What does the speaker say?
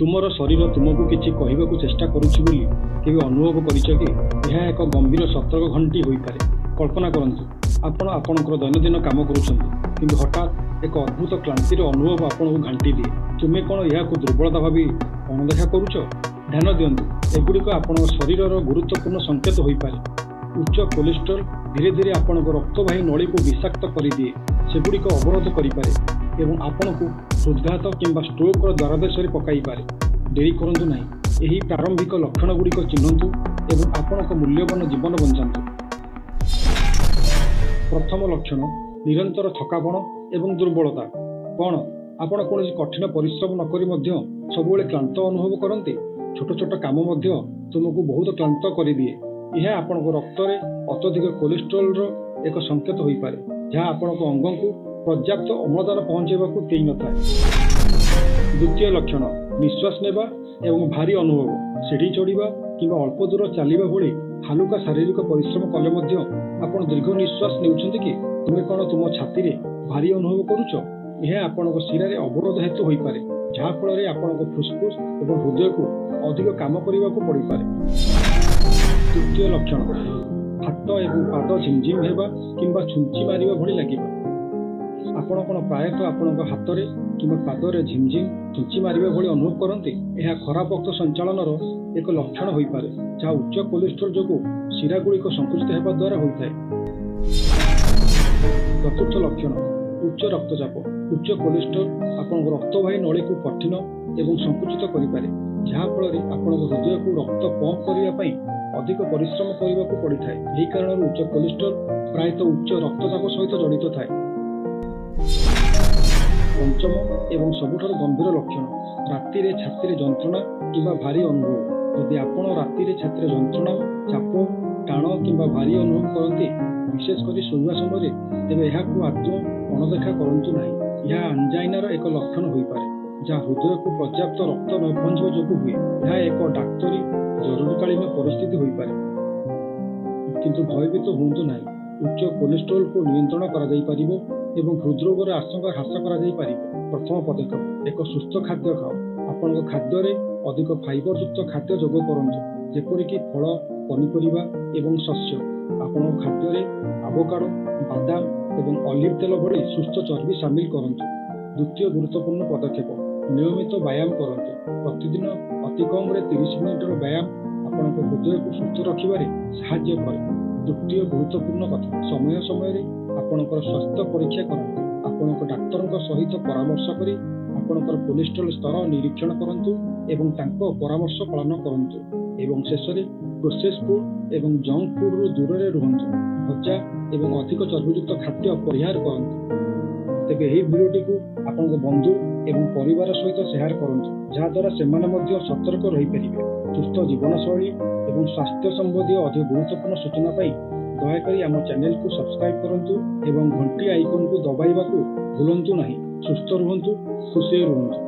ତୁମର ଶରୀର ତୁମକୁ କିଛି କହିବାକୁ ଚେଷ୍ଟା କରୁଛି ବୋଲି କେବେ ଅନୁଭବ କରିଛ କି? ଏହା ଏକ ଗମ୍ଭୀର ସତର୍କ ଘଣ୍ଟି ହୋଇପାରେ। କଳ୍ପନା କରନ୍ତୁ, ଆପଣ ଆପଣଙ୍କର ଦୈନନ୍ଦିନ କାମ କରୁଛନ୍ତି, କିନ୍ତୁ ହଠାତ୍ ଏକ ଅଦ୍ଭୁତ କ୍ଳାନ୍ତିର ଅନୁଭବ ଆପଣଙ୍କୁ ଘାଣ୍ଟି ଦିଏ। ତୁମେ କ'ଣ ଏହାକୁ ଦୁର୍ବଳତା ଭାବି ଅଣଦେଖା କରୁଛ? ଧ୍ୟାନ ଦିଅନ୍ତୁ, ଏଗୁଡ଼ିକ ଆପଣଙ୍କ ଶରୀରର ଗୁରୁତ୍ୱପୂର୍ଣ୍ଣ ସଂକେତ ହୋଇପାରେ। ଉଚ୍ଚ କୋଲେଷ୍ଟ୍ରଲ୍ ଧୀରେ ଧୀରେ ଆପଣଙ୍କ ରକ୍ତବାହୀ ନଳୀକୁ ବିଷାକ୍ତ କରିଦିଏ, ସେଗୁଡ଼ିକ ଅବରୋଧ କରିପାରେ ଏବଂ ଆପଣଙ୍କୁ ହୃଦଘାତ କିମ୍ବା ଷ୍ଟ୍ରୋକ୍ର ଦ୍ୱାରଦେଶରେ ପକାଇପାରେ। ଡେରି କରନ୍ତୁ ନାହିଁ, ଏହି ପ୍ରାରମ୍ଭିକ ଲକ୍ଷଣଗୁଡ଼ିକ ଚିହ୍ନନ୍ତୁ ଏବଂ ଆପଣଙ୍କ ମୂଲ୍ୟବାନ ଜୀବନ ବଞ୍ଚାନ୍ତୁ। ପ୍ରଥମ ଲକ୍ଷଣ, ନିରନ୍ତର ଥକାପଣ ଏବଂ ଦୁର୍ବଳତା। କ'ଣ ଆପଣ କୌଣସି କଠିନ ପରିଶ୍ରମ ନକରି ମଧ୍ୟ ସବୁବେଳେ କ୍ଳାନ୍ତ ଅନୁଭବ କରନ୍ତି? ଛୋଟ ଛୋଟ କାମ ମଧ୍ୟ ତୁମକୁ ବହୁତ କ୍ଳାନ୍ତ କରିଦିଏ। ଏହା ଆପଣଙ୍କ ରକ୍ତରେ ଅତ୍ୟଧିକ କୋଲେଷ୍ଟ୍ରଲର ଏକ ସଂକେତ ହୋଇପାରେ, ଯାହା ଆପଣଙ୍କ ଅଙ୍ଗକୁ ପର୍ଯ୍ୟାପ୍ତ ଅମ୍ଳଜାନ ପହଞ୍ଚାଇବାକୁ ଦେଇନଥାଏ। ଦ୍ୱିତୀୟ ଲକ୍ଷଣ, ନିଶ୍ୱାସ ନେବା ଏବଂ ଭାରି ଅନୁଭବ। ସିଢ଼ି ଚଢ଼ିବା କିମ୍ବା ଅଳ୍ପ ଦୂର ଚାଲିବା ଭଳି ହାଲୁକା ଶାରୀରିକ ପରିଶ୍ରମ କଲେ ମଧ୍ୟ ଆପଣ ଦୀର୍ଘ ନିଶ୍ୱାସ ନେଉଛନ୍ତି କି? ତୁମେ କ'ଣ ତୁମ ଛାତିରେ ଭାରି ଅନୁଭବ କରୁଛ? ଏହା ଆପଣଙ୍କ ଶିରାରେ ଅବରୋଧ ହେତୁ ହୋଇପାରେ, ଯାହାଫଳରେ ଆପଣଙ୍କ ଫୁସଫୁସ ଏବଂ ହୃଦୟକୁ ଅଧିକ କାମ କରିବାକୁ ପଡ଼ିପାରେ। ତୃତୀୟ ଲକ୍ଷଣ, ହାତ ଏବଂ ପାଦ ଝିମଝିମ ହେବା କିମ୍ବା ଛୁଞ୍ଚି ମାରିବା ଭଳି ଲାଗିବା। ଆପଣ କ'ଣ ପ୍ରାୟତଃ ଆପଣଙ୍କ ହାତରେ କିମ୍ବା ପାଦରେ ଝିମଝିମ, ଛୁଞ୍ଚି ମାରିବା ଭଳି ଅନୁଭବ କରନ୍ତି? ଏହା ଖରାପ ରକ୍ତ ସଞ୍ଚାଳନର ଏକ ଲକ୍ଷଣ ହୋଇପାରେ, ଯାହା ଉଚ୍ଚ କୋଲେଷ୍ଟ୍ରଲ୍ ଯୋଗୁଁ ଶିରାଗୁଡ଼ିକ ସଂକୁଚିତ ହେବା ଦ୍ୱାରା ହୋଇଥାଏ। ଚତୁର୍ଥ ଲକ୍ଷଣ, ଉଚ୍ଚ ରକ୍ତଚାପ। ଉଚ୍ଚ କୋଲେଷ୍ଟ୍ରଲ୍ ଆପଣଙ୍କ ରକ୍ତବାହୀ ନଳୀକୁ କଠିନ ଏବଂ ସଂକୁଚିତ କରିପାରେ, ଯାହାଫଳରେ ଆପଣଙ୍କ ହୃଦୟକୁ ରକ୍ତ ପମ୍ପ କରିବା ପାଇଁ ଅଧିକ ପରିଶ୍ରମ କରିବାକୁ ପଡ଼ିଥାଏ। ଏହି କାରଣରୁ ଉଚ୍ଚ କୋଲେଷ୍ଟ୍ରଲ୍ ପ୍ରାୟତଃ ଉଚ୍ଚ ରକ୍ତଚାପ ସହିତ ଜଡ଼ିତ ଥାଏ। ପଞ୍ଚମ ଏବଂ ସବୁଠାରୁ ଗମ୍ଭୀର ଲକ୍ଷଣ, ରାତିରେ ଛାତିରେ ଯନ୍ତ୍ରଣା କିମ୍ବା ଭାରି ଅନୁଭବ। ଯଦି ଆପଣ ରାତିରେ ଛାତିରେ ଯନ୍ତ୍ରଣା, ଚାପ, ଟାଣ କିମ୍ବା ଭାରି ଅନୁଭବ କରନ୍ତି, ବିଶେଷ କରି ଶୋଇବା ସମୟରେ, ତେବେ ଏହାକୁ ଆଦୌ ଅଣଦେଖା କରନ୍ତୁ ନାହିଁ। ଏହା ଆଞ୍ଜାଇନାର ଏକ ଲକ୍ଷଣ ହୋଇପାରେ, ଯାହା ହୃଦୟକୁ ପର୍ଯ୍ୟାପ୍ତ ରକ୍ତ ନ ପହଞ୍ଚିବା ଯୋଗୁଁ ହୁଏ। ଏହା ଏକ ଡାକ୍ତରୀ ଜରୁରୀକାଳୀନ ପରିସ୍ଥିତି ହୋଇପାରେ। କିନ୍ତୁ ଭୟଭୀତ ହୁଅନ୍ତୁ ନାହିଁ। ଉଚ୍ଚ କୋଲେଷ୍ଟ୍ରଲକୁ ନିୟନ୍ତ୍ରଣ କରାଯାଇପାରିବ ଏବଂ ହୃଦରୋଗର ଆଶଙ୍କା ହ୍ରାସ କରାଯାଇପାରିବ। ପ୍ରଥମ ପଦକ୍ଷେପ, ଏକ ସୁସ୍ଥ ଖାଦ୍ୟ ଖାଅ। ଆପଣଙ୍କ ଖାଦ୍ୟରେ ଅଧିକ ଫାଇବରଯୁକ୍ତ ଖାଦ୍ୟ ଯୋଗ କରନ୍ତୁ, ଯେପରିକି ଫଳ, ପନିପରିବା ଏବଂ ଶସ୍ୟ। ଆପଣଙ୍କ ଖାଦ୍ୟରେ ଆଭୋକାଡୋ, ବାଦାମ ଏବଂ ଅଲିଭ୍ ତେଲ ଭଳି ସୁସ୍ଥ ଚର୍ବି ସାମିଲ କରନ୍ତୁ। ଦ୍ୱିତୀୟ ଗୁରୁତ୍ୱପୂର୍ଣ୍ଣ ପଦକ୍ଷେପ, ନିୟମିତ ବ୍ୟାୟାମ କରନ୍ତୁ। ପ୍ରତିଦିନ ଅତି କମରେ 30 ମିନିଟର ବ୍ୟାୟାମ ଆପଣଙ୍କ ହୃଦୟକୁ ସୁସ୍ଥ ରଖିବାରେ ସାହାଯ୍ୟ କରେ। ତୃତୀୟ ଗୁରୁତ୍ୱପୂର୍ଣ୍ଣ କଥା, ସମୟ ସମୟରେ ଆପଣଙ୍କର ସ୍ୱାସ୍ଥ୍ୟ ପରୀକ୍ଷା କରାନ୍ତୁ। ଆପଣଙ୍କ ଡାକ୍ତରଙ୍କ ସହିତ ପରାମର୍ଶ କରି ଆପଣଙ୍କର କୋଲେଷ୍ଟ୍ରଲ ସ୍ତର ନିରୀକ୍ଷଣ କରନ୍ତୁ ଏବଂ ତାଙ୍କ ପରାମର୍ଶ ପାଳନ କରନ୍ତୁ। ଏବଂ ଶେଷରେ, ପ୍ରୋସେସ୍ ଫୁଡ୍ ଏବଂ ଜଙ୍କ ଫୁଡ୍ରୁ ଦୂରରେ ରୁହନ୍ତୁ। ଭଜା ଏବଂ ଅଧିକ ଚର୍ବିଯୁକ୍ତ ଖାଦ୍ୟ ପରିହାର କରନ୍ତୁ। ତେବେ ଏହି ଭିଡ଼ିଓଟିକୁ ଆପଣଙ୍କ ବନ୍ଧୁ ଏବଂ ପରିବାର ସହିତ ସେୟାର କରନ୍ତୁ, ଯାହାଦ୍ୱାରା ସେମାନେ ମଧ୍ୟ ସତର୍କ ରହିପାରିବେ। ସୁସ୍ଥ ଜୀବନଶୈଳୀ ଏବଂ ସ୍ୱାସ୍ଥ୍ୟ ସମ୍ବନ୍ଧୀୟ ଅଧିକ ଗୁରୁତ୍ୱପୂର୍ଣ୍ଣ ସୂଚନା ପାଇଁ ଦୟାକରି ଆମ ଚ୍ୟାନେଲକୁ ସବସ୍କ୍ରାଇବ୍ କରନ୍ତୁ ଏବଂ ଘଣ୍ଟି ଆଇକନକୁ ଦବାଇବାକୁ ଭୁଲନ୍ତୁ ନାହିଁ। ସୁସ୍ଥ ରୁହନ୍ତୁ, ଖୁସିରେ ରୁହନ୍ତୁ।